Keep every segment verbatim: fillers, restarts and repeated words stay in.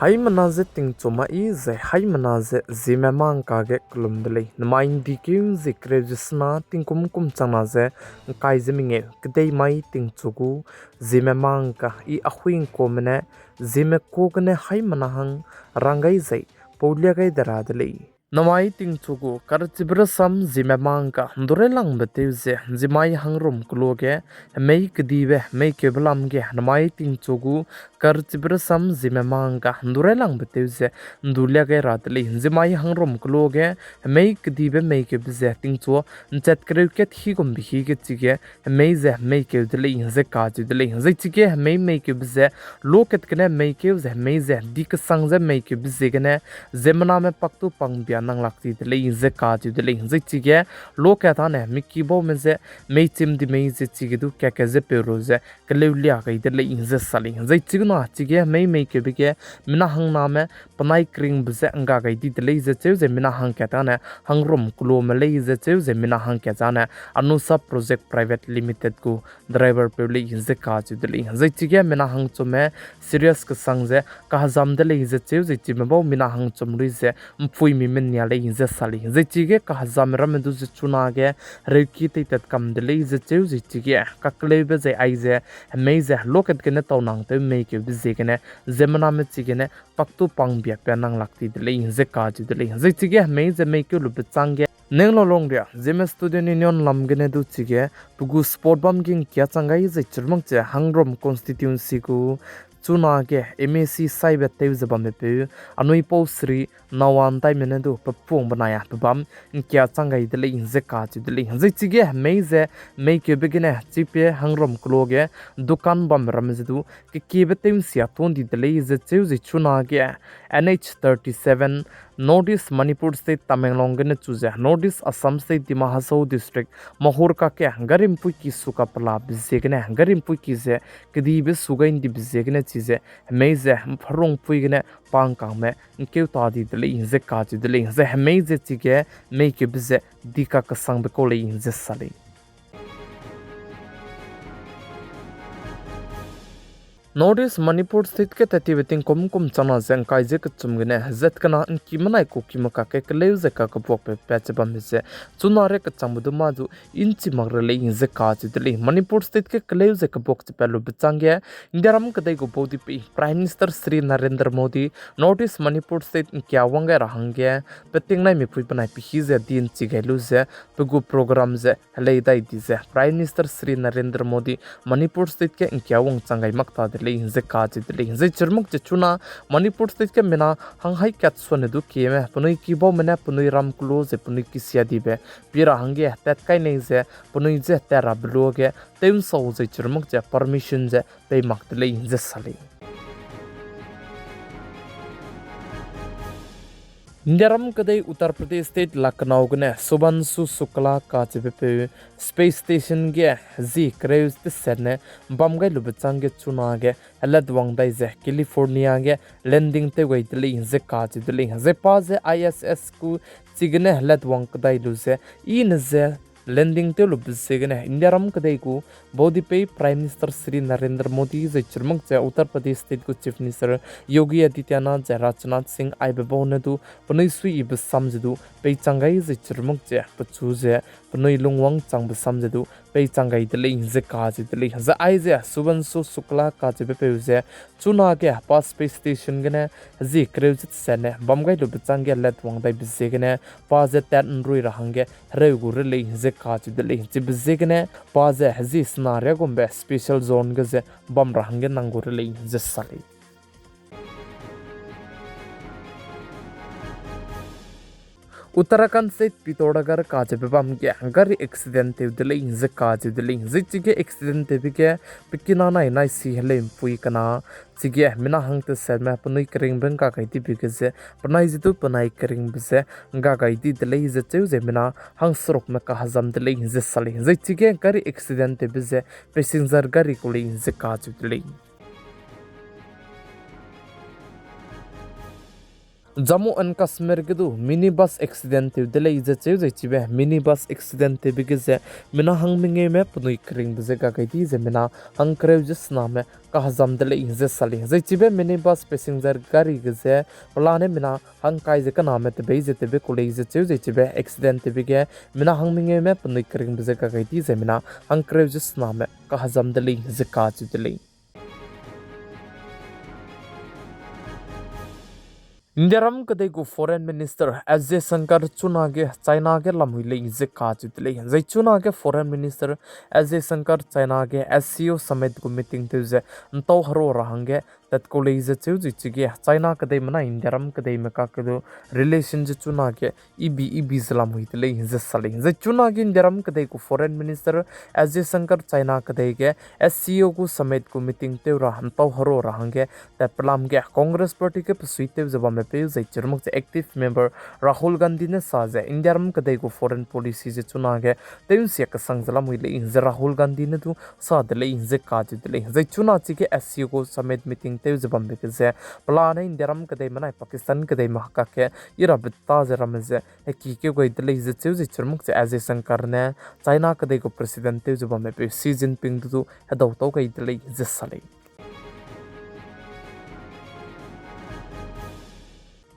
Haimena ze tingchu mai zai haimena ze Zeme mangka ge kelum de lei. Nemai ’ndikeu ze kereu ze sena tingkum kum changna ze ’ngkai ze mengeu kedei mai tingchu gu Zeme mangka i ahui ’ngkuame ne Zeme ku gene haimena hang rang gai zai paulia gai de ra de lei. Nemai tingchu gu karchibe rasam Zeme mangka ’ndureilangbe tew ze ’nzimai hangrum keloa ge hemei kedibe meikeube lam ge nemai tingchu gu karchibe rasam Zeme mangka ’ndureilangbe tew ze ’ndulia gai ra de lei. ’Nzimai hangrum keloa ge hemei kedibe meikeube ze tingchu ’nchat kereu kat higumbe hi ge chige hemei ze meikeu de lei ze kacheu de lei. Zai chige hemei meikeube ze lokat gene meikeu ze hemei ze di kesang ze meikeube ziegene ziemmename paktu pangbia nang lak ti de lei ze kacheu de lei. Zai chige lokat ane miki baume ze meichim di mei ze chige du kake ze peu ru ze keleu lia gai de lei ze sa lei. Zai chiguna chige hemei meikeube ge mina hangname penai keringbe ze ’ngga gai di de lei ze cheu ze mina hangkat ane hangrum keloame lei ze cheu ze mina hangkat zane Anusa Project Private Limited gu driver peu lei ze kacheu de lei. Zai chige mina hangchumme serious kesang ze kahezam de lei ze cheu zai chime bau mina hangchum rui ze ’mpuimi menia lei ze sa lei. Zai chige kahezam ramme du ze chunage hereuki teitat kam de lei ze cheu zai chige kakeleube zai aize hemei ze lokat gene taunang tew meikeube ziegene ziemmename chigene paktu pangbia pe nang lak ti de lei ze kacheu de lei. Zai chige hemei ze meikeu lube chang ge Nenglo Longria Zeme Student Union lam gene du chige pe gu sport bam ge ’ngkia chang gai zai chirmak ze Hangrum constituency gu chunage M A C saibe tew ze bambe peu anui pau Sri Nawan Daime ne du pe pung benai a pe bam ’ngkia chang gai de lei ze kacheu de lei. Zai chige hemei ze meikeube gene chipie Hangrum keloa ge dukan bam ramme ze du kekiebe tew ’nsia ton di de lei ze cheu zai chunage N H thirty-seven, North East Manipur State Tamenglong gene chu ze North East Assam State Dima Hasao District Mahur kakge gari ’mpuiki su kapelabe ziegene gari ’mpuiki ze kedibe su gai ’ndibe ziegene chize hemei ze ’mparungpui gene pangkangme ’ngkeu ta di de lei ze kacheu de lei. Zai hemei ze chige meikeube ze di kakesangbe kau lei ze sa lei. North East Manipur State ge tat tibe tingkum kum changna ze ’ngkai ze kechum gene zat kena ’ngki menai Kukime kakge keleu ze kakebuakbe pat ze bambe ze chuna re kechangbe du mâ du ’nchi mak re lei ze kacheu de lei. Manipur State ge keleu ze kebuak ze pat lube chang ge Indiaram kedei gu baudipei Prime Minister Shri Narendra Modi North East Manipur State ’ngkia wang gai ra hangge peting naimipui benai pehî ze di ’nchi gai lu ze pe gu program ze helei dai di ze Prime Minister Shri Narendra Modi Manipur State ge ’ngkia wangchang gai mak ta de lei ze kacheu de lei. Zai chirmak ze chuna Manipur State ge mina hanghai kat suane du kieme penui kibaume ne penui ram kelu ze penui kisia dibe pi ra hangge tat kai nei ze penui ze tat rabe luage tew ’nsau zai chirmak ze permission ze pei mak de lei ze sa lei. Indiaram kedei Uttar Pradesh State Lucknow gene Shubhanshu Shukla kacheubepeu Space Station ge zi kereu tesatne bam gai lube chang ge chunage helatwang dai ze California ge landing tew gai de lei ze kacheu de lei. Zai pa ze I S S gu chigene helatwang kedai lu ze i ne ze landing tew lube ziegene Indiaram kedei gu baudipei Prime Minister Shri Narendra Modi zai chirmak ze Uttar Pradesh State gu Chief Minister Yogi Adityanath zai Rajnath Singh aibe bau ne du penui suiyibe sam ze du peichang gai zai chirmak ze pechu ze penui lungwangchangbe sam ze du peichang gai de lei ze kacheu de lei. Zai aize Shubhanshu Shukla kacheubepeu ze chunage pa Space Station gene zi kereu ze tesatne bam gai lube chang ge helatwang daibe ziegene pa ze tat ’nrui ra hangge hereu gu re lei ze kacheu de lei. Chibe ziegene pa ze zi sena riâ gumbe special zone ge ze bam ra hangge nang gu re lei ze sa lei. Uttarakhand State Pithoragarh kacheube bam ge gari accident tew de lei ze kacheu de lei. Zai chige accident tewbe ge pe kina nai nai si heleumpui kena chige mina hang tesatme penui keringbe ’ngga gai dibe ge ze penai ze du penai keringbe ze ’ngga gai di de lei ze cheu ze mina hangserukme kahezam de lei ze sa lei. Zai chige gari accident tewbe ze passenger gari ku lei ze kacheu de lei. Jammu and Kashmir ge du minibus accident tew de lei ze cheu zai chibe minibus accident tewbe ge ze mina hang mengeume penui keringbe ze ga gai di ze mina hangkereu ze sename kahezam de lei ze sa lei. Zai chibe minibus passenger gari ge ze pelane mina hangkai ze kename tebei ze tewbe ku lei ze cheu zai chibe accident tewbe ge mina hang mengeume penui keringbe ze ga gai di ze mina hangkereu ze sename kahezam de lei ze kacheu de lei. Indiaram kedei gu Foreign Minister S Jaishankar chunage China ge lamui lei ze kacheu de lei. Zai chunage Foreign Minister S Jaishankar China ge S C O summit gu meeting tew ze ntau hero ra hangge tat kau lei ze cheu zai chige China kedeime na Indiaram kedeime kakge du relation ze chunage ibi ibi ze lamui de lei ze sa lei. Zai chunage Indiaram kedei gu Foreign Minister S Jaishankar China kedei ge S C O gu summit gu meeting tew ra ntau hero ra hangge tat pelam ge Congress Party ge pesuitew ze bamme peu zai chirmak ze active member Rahul Gandhi ne sa ze Indiaram kedei gu foreign policy ze chunage tew nsia kesang ze lamui lei ze Rahul Gandhi ne du sa de lei ze kacheu de lei. Zai chuna chige S C O gu summit meeting tew ze bambe ge ze pelane Indiaram kedeime nai Pakistan kedeime kakge irabe ta ze ramme ze hekikeu gai de lei ze cheu zai chirmak ze S Jaishankar ne China kedei gu President tew ze bamme peu Xi Jinping du du hedau tau gai de lei ze sa lei.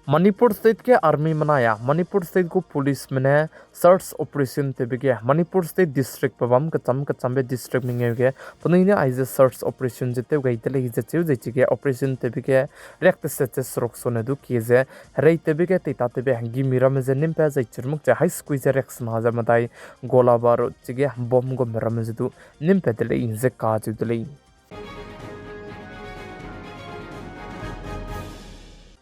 Manipur State ge army menai a Manipur State gu policeme ne search operation tewbe ge Manipur State district pe bam kecham kechambe district mengeu ge penui ne aize search operation ze tew gai de lei ze cheu zai chige operation tewbe ge riak teset ze seruk sone du kie ze herei tewbe ge teitatewbe gimi ramme ze nimpat zai chirmak ze high school ze riaksena ze medai gola barud chige bomb gume ramme ze du nimpat de lei ze kacheu de lei.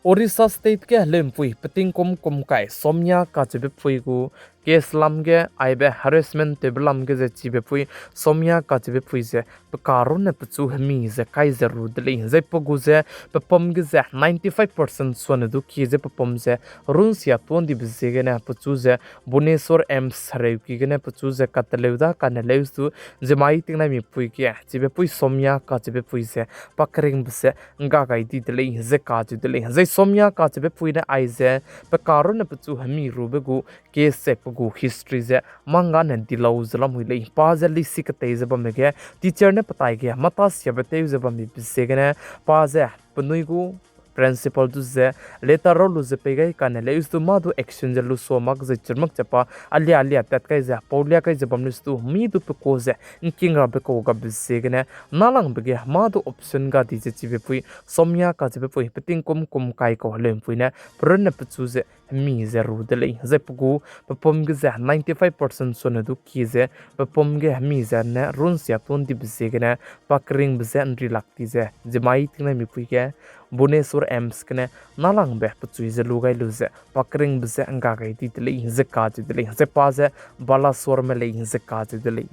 Orissa State ge heleumpui petingkum kum kai Soumya kacheube pui gu case lam ge aibe harassment tewbe lam ge ze chibe pui Soumya kacheube pui ze pe karunne pechu hemi ze kai ze ru de lei. Zai pe gu ze pe pum ge ze ninety-five percent suane du kie ze pe pum ze runsia tuandibe ziegene pechu ze Bhubaneswar AIIMS hereuki gene pechu ze kateleu da kane leus du ziemmai tingnaimipui ge chibe pui Soumya kacheube pui ze pa keringbe ze ngga gai di de lei ze kacheu de lei. Zai Soumya kacheube pui ne aize pe karunne pechu hemi rube gu case ze pe gu history ze mangga ne di lau ze lamui lei. Pa ze leisi ketei ze bamme ge teacher ne petai ge matasiabe tew ze bambe ziegene pa ze penui gu principal du ze letter rau lu ze pei gai kane leus du mâ du action ze lu sua mak zai chirmak ze pa alia alia tat kai ze paulia kai ze bam leus du mi du pe kau ze ngking rabe kau gabe ziegene nâlangbe ge mâ du option ga di ze chibe pui Soumya kacheube pui petingkum kum kai kau heleumpui ne perunne pechu ze hemi ze ru de lei. Zai pe gu pe pum ge ze ninety-five percent suane du kie ze pe pum ge hemi ze ne runsia tuandibe ziegene pa keringbe ze nri lak di ze ziemmai tingnaimipui ge Bhubaneswar AIIMS gene nâlangbe pechui ze lu gai lu ze pa keringbe ze ngga gai di de lei ze kacheu de lei. Zai pa ze Balasore me lei ze kacheu de lei.